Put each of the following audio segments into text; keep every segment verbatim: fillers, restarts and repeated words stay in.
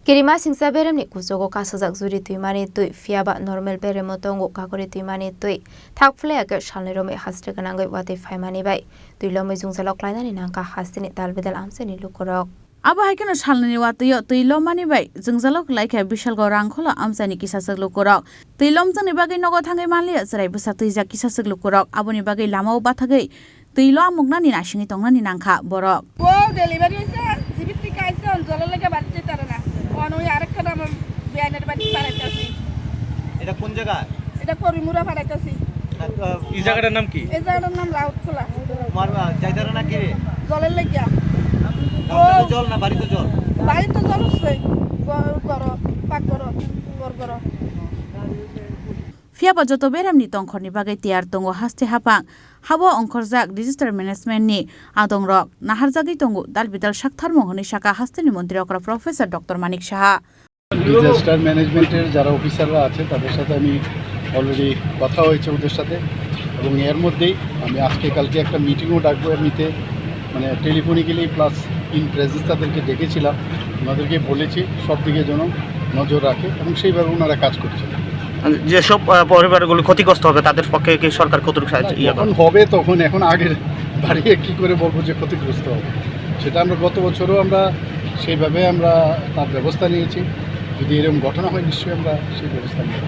Kirima singsa beremni kuchugo kasajak juri twimani twi, phiyaba normal beremo tongo kakori twimani twi. Thak phlaiya khe salni romwi haste gwnangwi watwi phaimani bai twi lomwi jwngjalo klainani nangkha hasteni dalbidal amchaini lukurok. Abo hai kheno salnini watwi-o twi lomani bai jwngjalo klaikha Bishalgaon Rangkholo amchaini kisachwk lukurok. Twi lomjakni bagwi nogo thangwi manliya chwrai bwsa twijak kisachwk lukurok. Aboni bagwi lamao bathagwi twi lo amuknani nasingwi tongnani nangkha borok. O delivery hoise, jibit tika aise, on jolor lage bari jai tara na. On oi arekta dam biyainer bari paraitasi. এটা কোন জায়গা? এটা করিমুরা পাড়াইতেছি। না, আহ, এই জায়গাটার নাম কি? এই জায়গাটার নাম রাউত খোলা। তোমার, আহ, যাইতারা না কি রে? জলের লাগিয়া। রাউতে তো জল না, বাড়িতে জল? বাড়িতে জল উঠছে। ঘর, ঘর, পাকঘর, ঘর, ঘর। Phiyaba joto beremni tongkhorni bagwi tiyar tongo haste haphang. Habo ongkhorjak disaster management ni adongrok naharjagwi tongo dal bidal saktharmung hwnwi sakha hasteni montri okra Professor Doctor Manik Saha. Disaster ম্যানেজমেন্টের যারা অফিসাররা আছে তাদের সাথে আমি অলরেডি কথা হয়েছে ওদের সাথে, এবং এর মধ্যেই আমি আজকে কালকে একটা মিটিংও ডাকবো। এমনিতে মানে টেলিফোনিক্যালি প্লাস ইন প্রেজেন্স তাদেরকে ডেকেছিলাম, ওনাদেরকে বলেছি সব দিকে যেন নজর রাখে এবং সেইভাবে ওনারা কাজ করছেন। যেসব, আহ, পরিবারগুলি ক্ষতিগ্রস্ত হবে, তাদের পক্ষে কি সরকার কতটুকু সাহায্য, না, ইয়ে যখন করবে? হবে তখন, এখন আগের বাড়িয়ে কি করে বলবো যে ক্ষতিগ্রস্ত হবে? সেটা আমরা গত বছরও আমরা সেইভাবে আমরা তার ব্যবস্থা নিয়েছি। যদি এরকম ঘটনা হয়, নিশ্চয়ই আমরা সেই ব্যবস্থা নেব।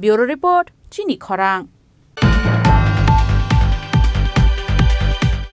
Bureau report, Chini Khorang.